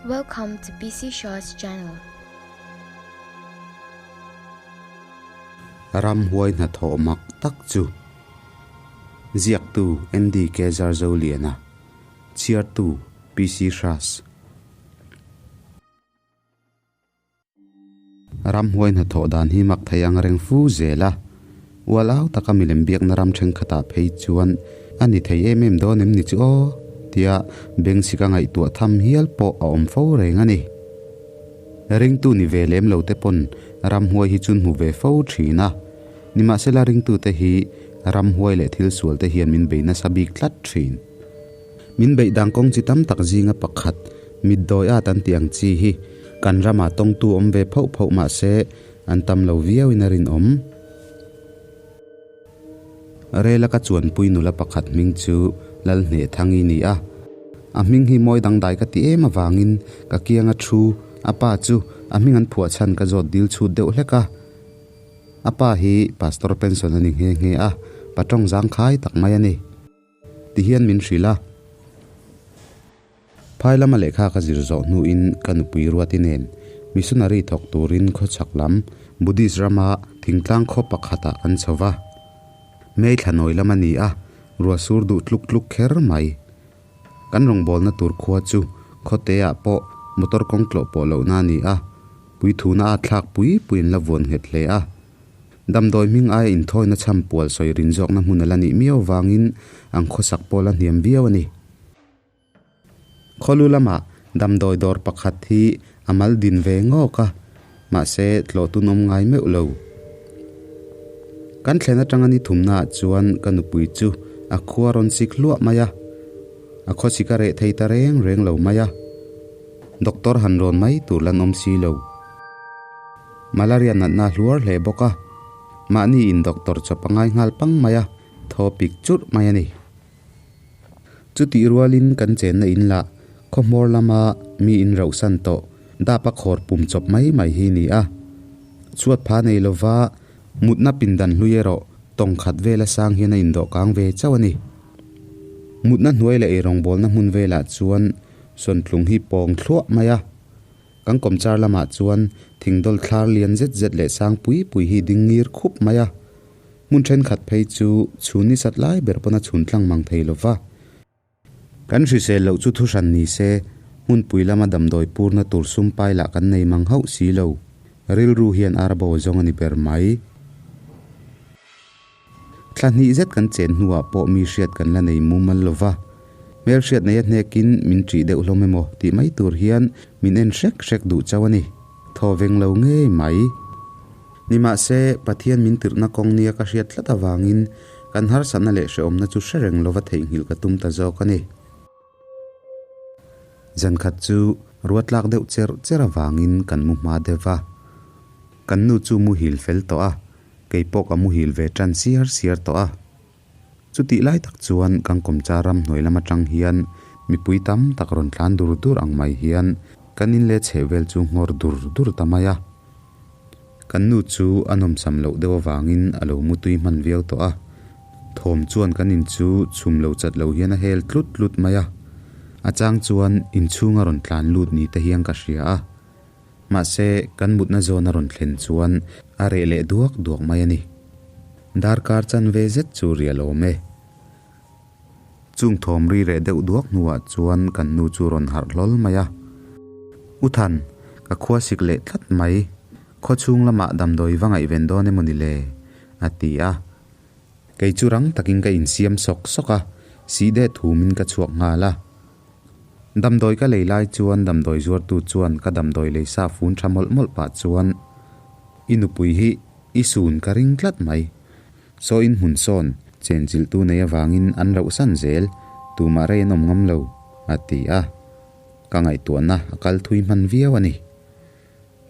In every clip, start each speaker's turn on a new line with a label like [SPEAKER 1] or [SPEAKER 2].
[SPEAKER 1] Welcome to PC Shaw's channel.
[SPEAKER 2] Ramhuai hnathawh mak tak chu. Ziaktu NDK Zarzoliana, Chhiartu PC Hras. Ramhuai hnathawh dan hi mak thei ang reng fu zel a, ual au taka milem biakna ram thenkhatah phei chuan a ni thei em em dawn em ni chu aw tia beng sika ngaihtuah tham hial pawh a awm fo reng a ni. Ringtu ni ve lem lo te pawn ramhuai hi chun hmu ve fo thin a, nimahsela ringtute hi ramhuai leh thil sual te hian min bei nasa bik tlat thin. Min beih dan kawng chi tam tak zinga pakhat, mitdawi at an tih ang chi hi kan ramah tawngtu awm ve phauh phauh mah se an tam lo viauin a rinawm. Rela ka chuanpui nula pakhat hming chu Lalhnehthang-i ni a. A hming hi mawi dangdai ka ti em avangin ka kianga thu a pa chu a hming an phuah chhan ka zawt dil chhut deuh hlek a. A pa hi Pastor pension a ni nghe nghe a, pa tawng zangkhai tak mai a ni. Ti hian min hrilh a. Phai lama lehkha ka zir zawh hnuin ka nupui Ruati nen missionary thawk turin khawchhak lam Buddhist rama thingtlang khaw pakhatah kan chho va. May thla nawi lam a ni a, ruah sur duh tluk tluk kher mai. Kan rawngbawlna tur khua chu khawteah pawh motor kawng tlawh pawh lohna a ni a, puithuna a thlak pui puiin la vuan nghet hle a. Damdawi hming aia inthawina chham pual sawi rin zawkna hmun a la nih miau vangin an khawsak pawh la hniam viau a ni. Khawlu lamah damdawi dawr pakhat hi a mal din ve ngawk a, mahse tlawh tun awm ngai meuh lo. Kan thlen atanga ni thumnaah chuan ka nupui chu a khua rawn sik hluah mai a, a khawsik a reh thei ta reng reng lo mai a, doctor han rawn mai tur lan awm si lo. Malaria natna a hluar hle bawk a, mahni in doctor chawp a ngai nghal pang mai a, thaw pik churh mai a ni. Chutih rualin kan chenna in lah khawhmawr lama mi in rauhsan tawh dap a khawr pum chawp mai mai hi ni a. Chhuat pha nei lova mutna pindan hlui erawh tawng khat vela sang hian a indawh kang ve chauh a ni. Mutna hnuai leh eirawngbawlna hmun velah chuan sawntlung hi pawng thluah mai a. Kan kawmchar lamah chuan thingdawl thlar lian zet zet leh sang pui pui hi ding ngir khup mai a. Hmun thenkhat phei chu chhun ni sat lai ber pawn a chhun tlang mang thei lo va. Kan hrisel loh chu thuhran ni se, hmunpui lama damdawi purna tur sum pai lah kan nei mang hauh si lo. Rilru hian ar bo zawng a ni ber mai. Thla hnih zet kan chen hnuah pawh mi hriat kan la nei mumal lo va, hmelhriat nei a hnekin min ṭih deuh hlawm emaw tih mai tur hian min en hrek hrek duh chauh a ni. Thaw veng lo ngei mai. Nimahse, Pathian min tirhna kawng nia ka hriat tlat avangin kan harsatna leh hrehawmna chu hre reng lova theihnghilh ka tum ta zawk a ni. Zankhat chu ruatlak deuh cher cher avangin kan mu hma deuh va. Kan nu chu muhil fel tawh a, Kei pawh ka muhil ve tan siar siar tawh a. Chutih lai tak chuan kan kawmchar ram hnuai lam atang hian mipui tam tak rawn tlan dur dur ang mai hian kan in leh chheh vel chu nghawr dur dur ta mai a. Kan nu chu a nawmsam loh deuh avangin a lo mutui hman viau tawh a. Thawm chuan kan in chu chhum lo chat lo hian a hel tlut tlut mai a. A chang chuan inchhung a rawn tlan lut ni te hian ka hria a. Mahse, kan mutna zawn a rawn thlen chuan a reh leh duak duak mai a ni. Darkar chanve zet chu rial awm e. Chung thawm ri reh deuh duak hnuah chuan kan nu chu rawn harh hlawl mai a. U Than, ka khua sik leh tlat mai. Khaw chhung lamah damdawi va ngaihven dawn emaw ni le? a ti a. Kei chu rang takin ka insiam sawk sawk a, sih deh thumin ka chhuak nghal a. Damdawi ka lei lai chuan damdawi zuartu chuan ka damdawi lei sa fun tha mawlh mawlh pah chuan, I nupui hi i sun ka ring tlat mai. Saw in hmun sawn chenchilhtu nei avangin an rauhsan zel, tumah rei an awm ngam lo, a ti a. Ka ngaihtuahna a kal thui hman viau a ni.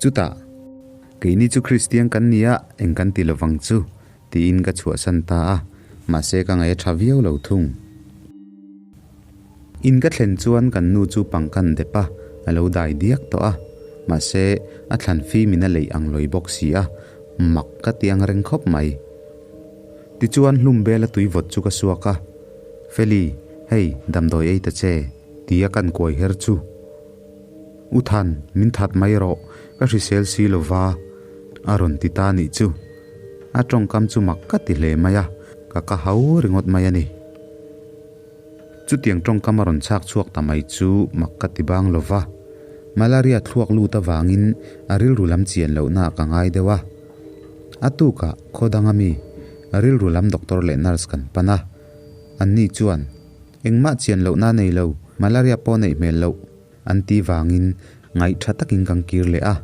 [SPEAKER 2] Chutah, Keini chu Kristian kan ni a, eng kan ti lovang chu, tiin ka chhuahsan ta a, mahse ka ngaih a tha viau lo thung. In ka thlen chuan kan nu chu pangkan dep a, a lo dai diak tawh a, mahse a thlan fim in a leih ang lawi bawk si a, mak ka ti ang reng khawp mai. Tichuan hlum bel a tui vawt chu ka suak a, Feli, hei damdawi ei ta che, tia kan kuai her chu. U Than, min that mai rawh, ka hrisel si lo va, a rawn ti ta nih chu. A tawngkam chu mak ka ti hle mai a, ka ka hau ringawt mai a ni. Chutiang tawngkam a rawn chhak chhuak ta mai chu mak ka ti bang lo va, malaria thluak lut avangin a rilru lam chian lohna ah ka ngai deuh a. A tukah khaw danga mi, rilru lam doctor leh nurse kan pan a. Anni chuan, Engmah chian lohna nei lo, malaria pawh neih hmel loh, an ti vangin ngaihtha takin kan kir leh a.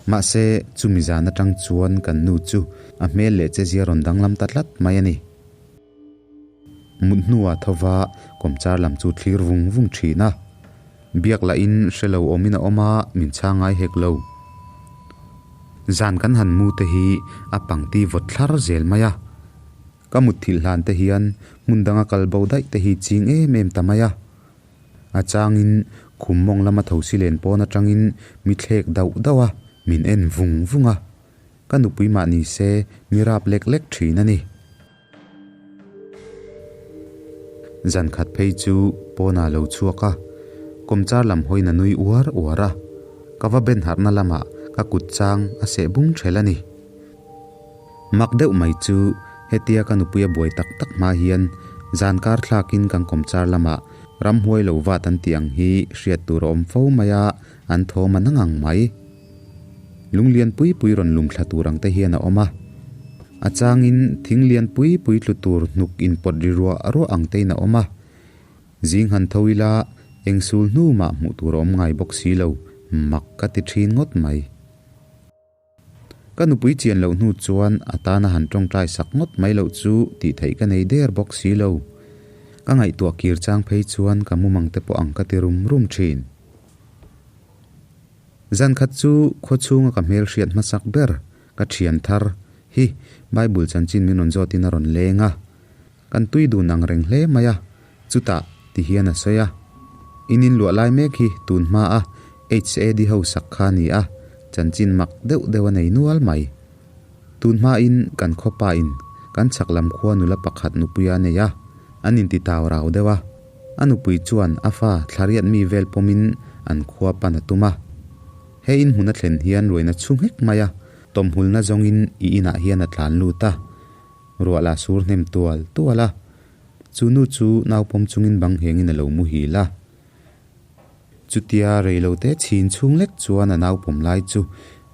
[SPEAKER 2] Mahse, chumi zan atang chuan kan nu chu a hmel leh chezia rawn danglam ta tlat mai a ni. Mut hnuah thova kawmchar lam chu thlir vung vung thin a. Biak lahin hre lo awmin a awm a, min chhang ngai hek lo. Zan kan han mu te hi a pangti vawt thlar zel mai a. Ka mutthilh hlan te hian hmun danga kal bo daih te hi ching em em ta mai a. A changin khum mawng lama thosi len pawn atangin mi thlek dauh dauh a, min en vung vung a. Ka nupui mah ni se mi rap lek lek thin a ni. Zan khat phei chu pawnah lo chhuak a, kawmchar lam hawiin a nui uar uar a. Ka va ben harhna lamah ka kut chang a seh bung ṭhel a ni. Mak deuh mai chu hetia ka nupui a buai tak tak hma hian zan kar thlakin kan kawmchar lamah ramhuai lo vat an tih ang hi hriat tur a awm fo mai a, an thawm a nang ang mai. Lunglian pui pui rawn lum thla tur ang te hian a awm a. A changin thing lian pui pui tlu tur hnuk inpawt ri ruah ruah ang tein a awm a. Zing han tho ila eng sul hnu mah hmuh tur a awm ngai bawk si lo, mak ka ti thin ngawt mai. Ka nupui chian loh hnu chuan a tana han tawngtai sak ngawt mai loh chu tih theih ka nei der bawk si lo. Ka ngaihtuah kir chang phei chuan ka mumang te pawh ang ka ti rum rum thin. Zan khat chu khaw chhunga ka hmel hriat hmasak ber ka thian thar hi Bible chanchin min rawn zawtin a rawn leng a. Kan tui dun ang reng hle mai a, chutah ti hian a sawi a. In inluah lai mek hi tun hma a HAD ho sak kha a ni a, chanchin mak deuh deuh a nei nual mai. Tun hmain kan khawpa in kan chhak lam khua nula pakhat nupui a nei a, an inti tau rau deuh a. A nupui chuan a fa thlariat mi vel pawmin an khua pan a tum a. He in hmun a thlen hian ruaina chhu nghek mai a, tawmhulna zawngin i inah hian a tlan lut a. Ruah la sur hnem tual tual a, chu nu chu naupawm chungin bang nghengin a lo muhil a. Chutia reilote chhin chhung lek chuan a naupawm lai chu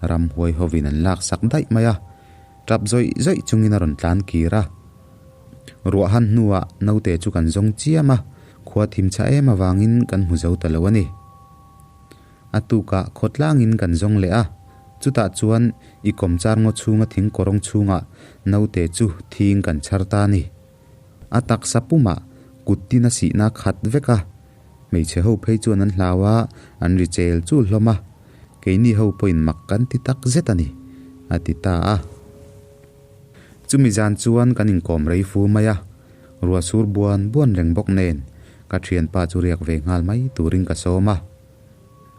[SPEAKER 2] ramhuai hovin an laksak daih mai a, tap zawih zawih chungin a rawn tlan kir a. Ruah han hnuah naute chu kan zawng chiam a, khua thim chha em avangin kan hmu zo ta lo a ni. A tukah khawtlangin kan zawng leh a, chutah chuan i kawmchar ngaw chhunga thing kawrawng chhungah naute chu thing kan chhar ta a ni. A taksa pumah kut tin a sihna khat vek a, hmeichhe ho phei chuan an hlau a, an ri chel chul hlawm a, keini ho pawhin mak kan ti tak zet a ni, a ti ta a. Chumi zan chuan kan inkawm rei fu mai a, ruah sur buan buan reng bawk nen ka thianpa chu riak ve nghal mai turin ka sawm a.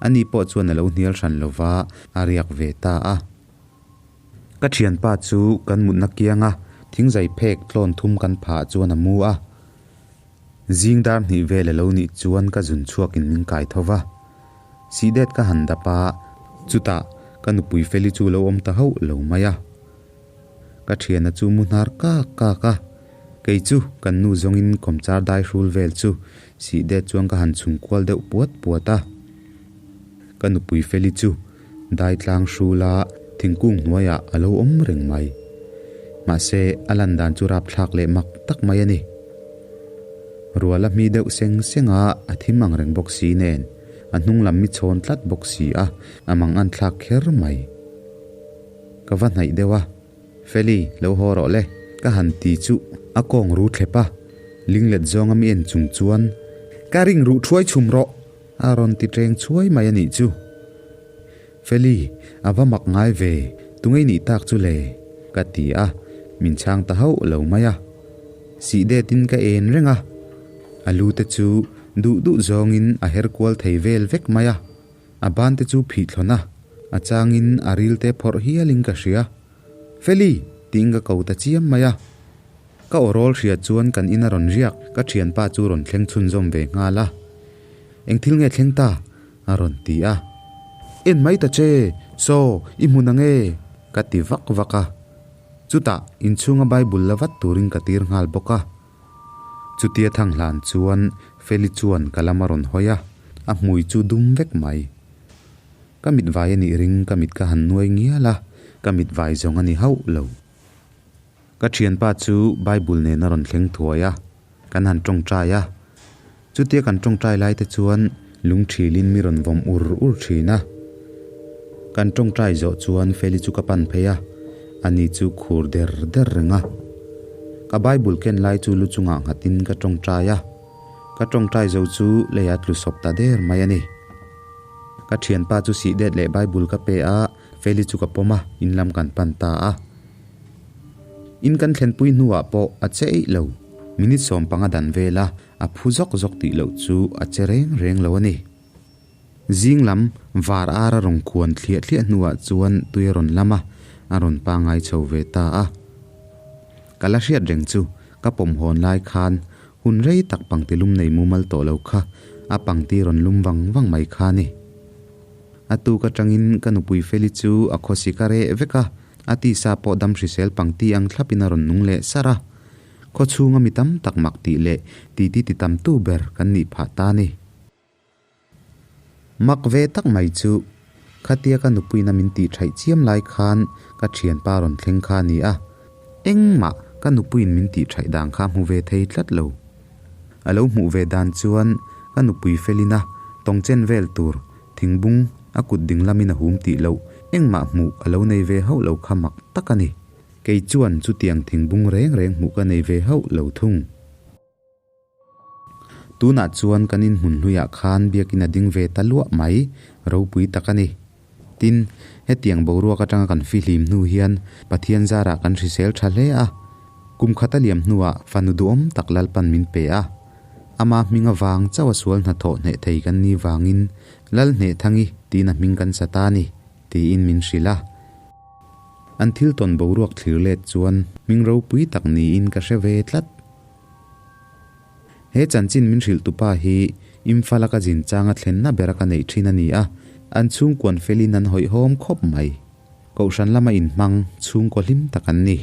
[SPEAKER 2] Ani pawh chuan a lo hnial hran lo va, a riak ve ta a. Ka thianpa chu kan mutna kianga thingzai phek tlawn thum kan phah chuan a mu a. Zing dar hnih vel a lo nih chuan ka zun chhuakin min kai tho va. Sihdet ka han dap a, chutah ka nupui Feli chu lo awm ta hauh lo mai a. Ka thiana chu mu hnar kak kak a, kei chu kan nu zawngin kawmchar dai hrul vel chu sihdet chuan ka han chhung kual deuh puat puat a. Ka nupui Feli chu dai tlang hrul a thingkung hnuaiah a lo awm reng mai. Mahse, a lan dan chu rapthlak leh mak tak mai a ni. Rual a hmi deuh seng seng a, a thim ang reng bawk si nen, a hnung lam mi chhawn tlat bawk si a, a mang an thlak kher mai. Ka va hnaih deuh a, Feli, lo haw rawh le, ka han ti chu a kawng ru thlep a, linglet zawnga mi en chung chuan, Ka ring ruh thuai chhum rawh! a rawn ti ṭeng chhuai mai a nih chu. Feli, a va mak ngai ve, tungei nih tak chu le? ka ti a, min chhang ta hauh lo mai a. Sih detin ka en reng a, a lu te chu duh duh zawngin a her kual thei vel vek mai a. A ban te chu phih thlawn a, a changin a ril te phawrh hialin ka hria. Feli! tiin ka ko ta chiam mai a. Ka aw rawl hria chuan kan in a rawn riak, ka thianpa chu rawn thleng chhunzawm ve nghal a. Eng thil nge thleng ta? A rawn ti a. En mai ta che, saw, i hmu nang e, ka ti vak vak a. Chutah inchhunga Bible la vat turin ka tir nghal bawk a. Chutia thang hlan chuan Feli chuan ka lam a rawn hawi a, a hmui chu dum vek mai. Ka mit vai a nih ring ka mit ka han nuai ngial a, ka mit vai zawng a ni hauh lo. Ka thianpa chu Bible nen a rawn thleng thuai a, kan han tawngtai a. Chutia kan tawngtai lai te chuan lungthilin mi rawn vawm ur ur thin a. Kan tawngtai zawh chuan Feli chu ka pan phei a, ani chu khur der der reng a. Ka Bible ken lai chu lu chungah nghatin ka tawngtai a, ka tawngtai zo chu leiah tlu sawp ta der mai a ni. Ka thianpa chu sih det leh Bible ka pe a, Feli chu ka pawm a, in lam kan pan ta a. In kan thlenpui hnuah pawh a che eih lo. Minute 15 dan vela a phu zawk zawk tih loh chu a che reng reng lo a ni. Zing lam var ar a rawn khuan thliah thliah hnuah chuan tui a rawn lam a, a rawn pangai chho ve ta a. Ka la hriat reng chu ka pawm hawn lai khan hun rei tak pangti lum nei mumal tawh lo kha a pangti rawn lum vang vang mai kha a ni. A tuk atangin ka nupui Feli chu a khawsik a reh vek a, a tisa pawh dam hrisel pangti ang thlapin a rawn nung leh sar a. Khaw chhunga mi tam tak mak tih leh titi ti tamtu ber kan nih phah ta a ni. Mak ve tak mai chu, khatia ka nupuina min tih thaih chiam lai khan ka thianpa rawn thleng kha a ni a, engmah ka nupuiin min tih thaih dan kha hmu ve thei tlat lo. A lo hmuh ve dan chuan ka nupui felina tawngchen vel tur thingbung a kut ding lamin a hum tih loh engmah hmuh a lo nei ve hauh lo kha mak tak a ni. Kei chuan chutiang thingbung reng reng hmuh ka nei ve hauh lo thung. Tunah chuan kan inhmun hluiah khan biakin a ding ve ta luah mai, ropui tak a ni. Tin, hetiang boruak atanga kan fihlim hnu hian Pathian zarah kan hrisel tha hle a. Kum khat a liam hnuah fanu duhawm tak Lalpan min pe a. Ama hming avang chauh a sual hnathawh hneh thei kan ni vangin Lal Hnehthangi tiin a hming kan sa ta a ni, tiin min hrilh a. An thil tawn boruak thlir let chuan hming ropui tak niin ka hre ve tlat. He chanchin min hrilh tupa hi Imphal-a ka zin changa thlenna bera ka neih thin a ni a, an chhungkuan felin an hawihhawm khawp mai. Kohhran lama inhmang chhungkaw hlim tak an ni.